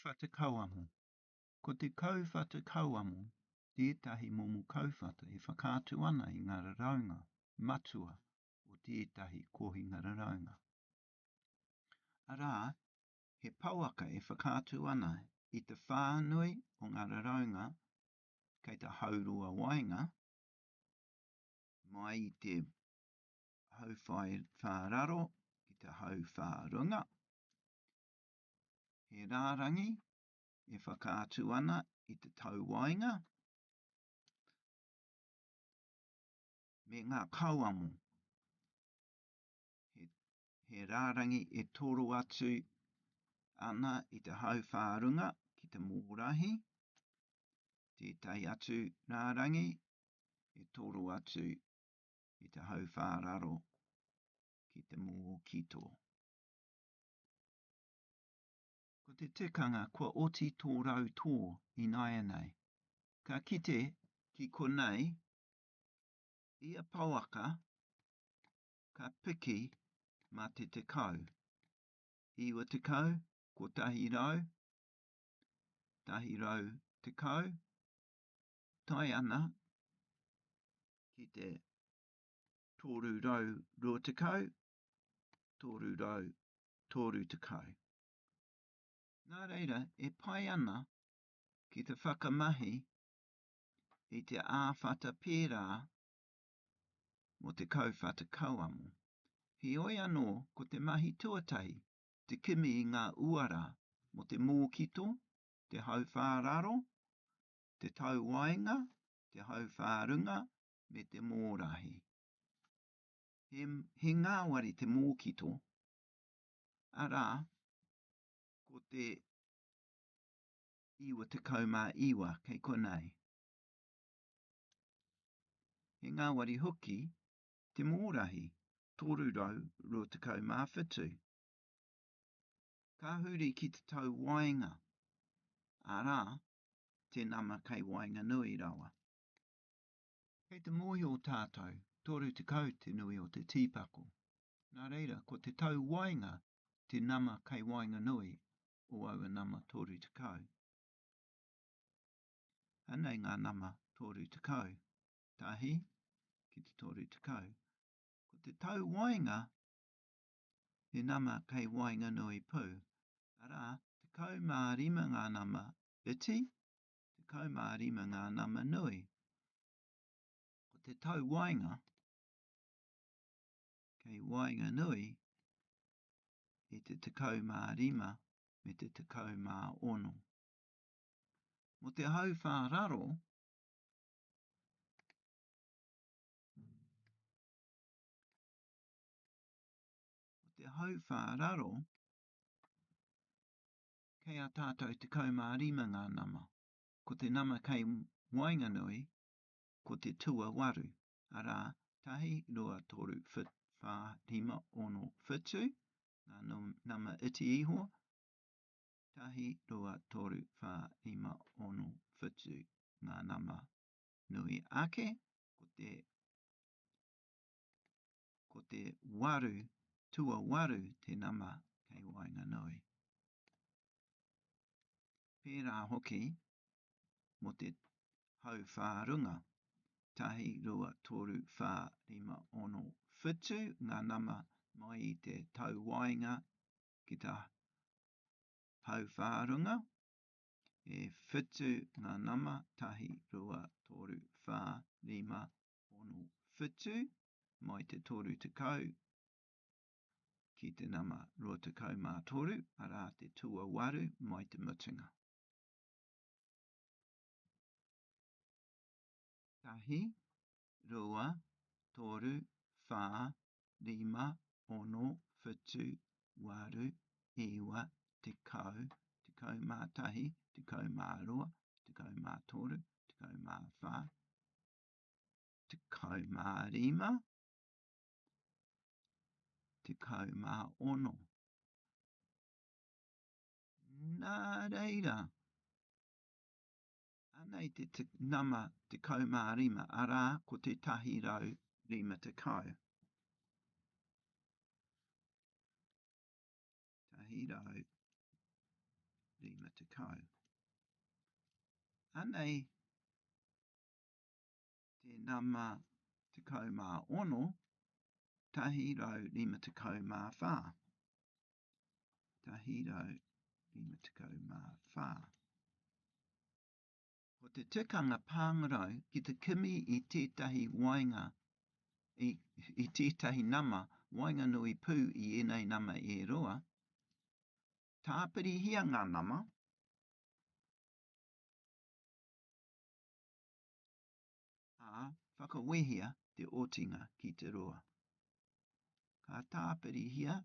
Kauwhata kauamo. Ko te kauwhata kauamo tētahi momo kauwhata e whakaatu ana i ngā raraunga matua o tētahi kohinga raraunga. Arā, he pouaka e whakaatu ana i te whānui o ngā raraunga kei te haurua waenga, mai i te hauwhā raro ki te hauwhā runga. He rārangi e whakaatu ana i te tau waenga me ngā kauamo. He, he rārangi e toro atu ana i te hauwhā runga ki te mōrahi, tētahi atu rārangi e toro atu i te hauwhā raro ki te mōkito. Ko te tikanga kua oti tō rautō ināianei. Ka kite ki konei, ia pouaka ka piki mā te 10, 90, 100, 110, tae ana ki te 320, 330. Nā reira, e pai ana ki te whakamahi i te āwhata pērā mō te kauwhata kauamo. Heoi anō, ko te mahi tuatahi, te kimi i ngā uara mō te mōkito, te hauwhā raro, te tau waenga, te hauwhā runga, me te mōrahi. He, he ngāwari te mōkito, arā, ko te 99 kei konei. He ngāwari hoki te mōrahi, 327. Ka huri ki te tau waenga, arā, te nama kei waenganui rawa. Kei te mōhio tātou, 30 te nui o te tīpako. Nā reira, ko te tau waenga te nama kei waenganui o aua nama 30. Anei ngā nama 30. Tahi ki te 30. Ko te tau waenga he nama kei waenganui pū. Arā, 15 ngā nama iti, 15 ngā nama nui. Ko te tau waenga, kei waenganui i te 15 me te 16. Mō te hauwhā raro, mō te hauwhā raro, Kei a tātou 15 ngā nama. Ko te nama kei waenganui, ko te tuawaru, arā, tahi, rua, toru, whit, whā, rima, ono, whitu, ngā nama iti iho, tahi, rua, toru, whā, rima, ono, whitu, ngā nama nui ake, ko te, ko te waru, tuawaru te nama kei waenganui. Pērā hoki mō te hauwhā runga. Tahi, rua, toru, whā, rima, ono, whitu ngā nama mai i te tau waenga ki te hauwhā runga. E whitu ngā nama, tahi, rua, toru, whā, rima, ono, whitu, mai te 30 ki te nama 23, arā te tuawaru mai te mutunga. Tahi, rua, toru, whā, rima, ono, whitu, waru, iwa, tekau, 11, 12, 13, 14, 15, 16. Nā reira, anei te te nama 15, arā, ko te 150. 150. 90. Anei te nama 16, 154. 154. Ko te tikanga pāngarau ki te kimi i tētahi waenga, i, i tētahi nama waenganui pū i ēnei nama e rua, tāpirihia ngā nama, ā, whakawehea te otinga ki te rua. Ka tāpirihia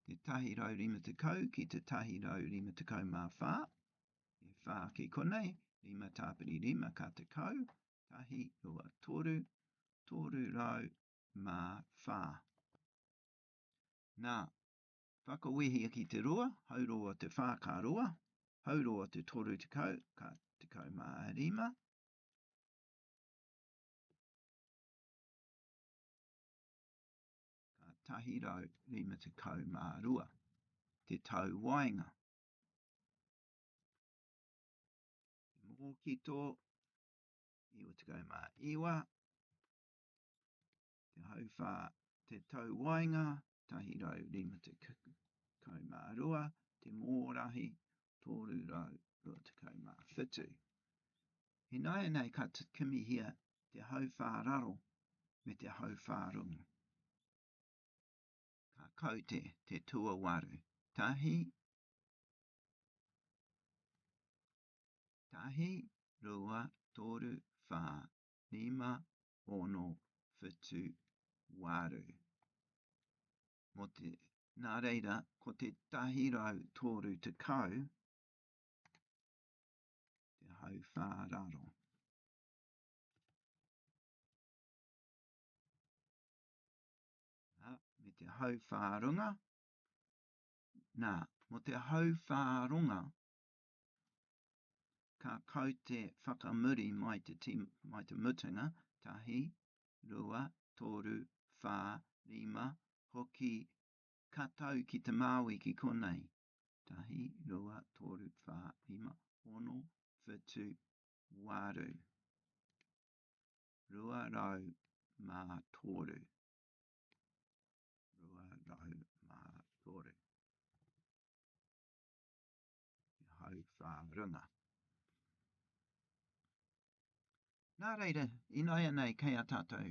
te 150 ki te 154, e whā ki konei, 5 tāpiri 5 ka 10, 1, 2, 3, 304. Nā, whakawehia ki te rua, hauroa te whā ka rua, hauroa te 30 ka 15, Ka 152 te tau waenga. Te mōkito, 99, te hauwhā, te tau waenga, 152, te mōrahi, 327. Ināianei ka kimihia te hauwhā raro me te hauwhā runga. Ka kaute te tuawaru. Tahi, tahi, rua, toru, whā, rima, ono, whitu, waru. Mō te, nā reira, ko te 130 te hauwhā raro. Nā, me te hauwhā runga. Nā, mō te hauwhā runga, ka kaute whakamuri mai te, tīm, mai te mutunga, tahi, rua, toru, whā, rima, hoki, ka tau ki te māui ki konei. Tahi, rua, toru, whā, rima, ono, whitu, waru. 203. 203. Te hauwhā runga. Nā reira, ināianei kei a tātou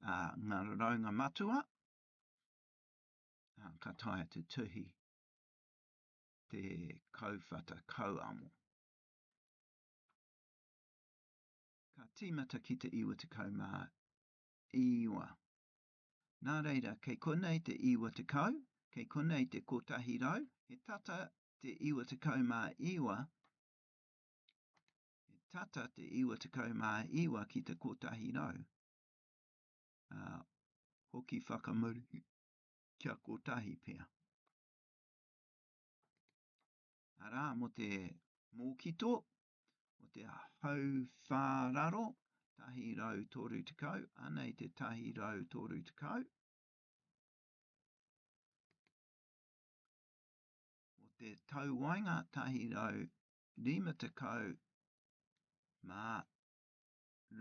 ngā raraunga matua, ka taea te tuhi te kauwhata kauamo. Ka tīmata ki te 99. Nā reira, kei konei te 90, kei konei te 100, he tata te 99, he tata te 99 ki te 100. Uh, hoki whakamuri kia kotahi pea. Arā, mō te mōkito, mō te hauwhā raro, 130, anei te 130. Mō te tauwaenga, 150 mā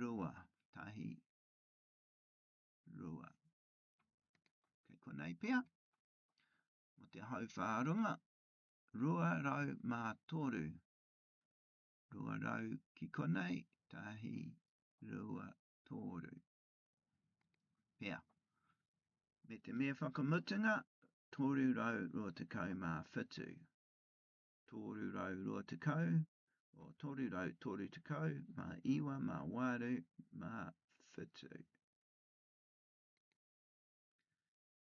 rua, tahi, rua. Kei konei pea. Mō te hauwhā runga, 203. 200 ki konei, tahi, rua, toru. Pea. Me te mea whakamutunga, 327. 320, o 330, mā iwa, mā waru, mā whitu.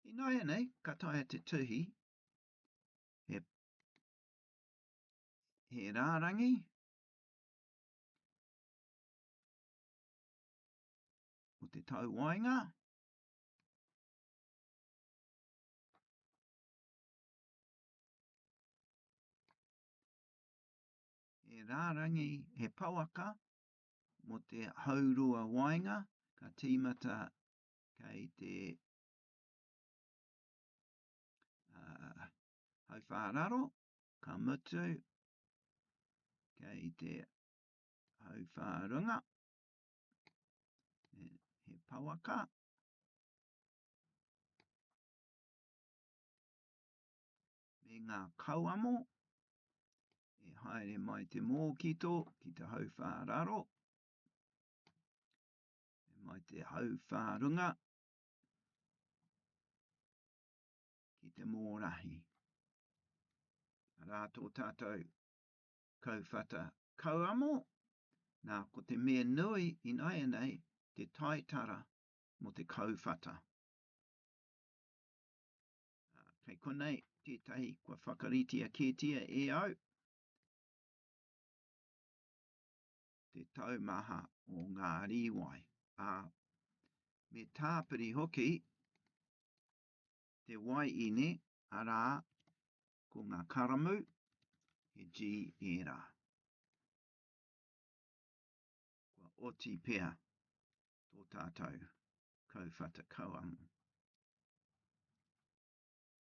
Ināianei, ka taea te tuhi he, he rārangi o te tau waenga. He rārangi, he pouaka mō te haurua waenga, ka tīmata kei te uh, hauwhā raro. Ka mutu, kei te hauwhā runga, he pouaka. Me ngā kauamo, e haere mai te mōkito ki te hauwhā raro, e mai te hauwhā runga ki te mōrahi. Arā tō tātou kauwhata kauamo, nā ko te mea nui ināianei te taitara mō te kauwhata. Kei konei tētahi kua whakaritea kētia e au te taumaha o ngā rīwai. Ā, me tāpiri hoki te wai ine, arā, ko ngā karamu, he G ērā. Kua oti pea tō tātou kauwhata kauamo.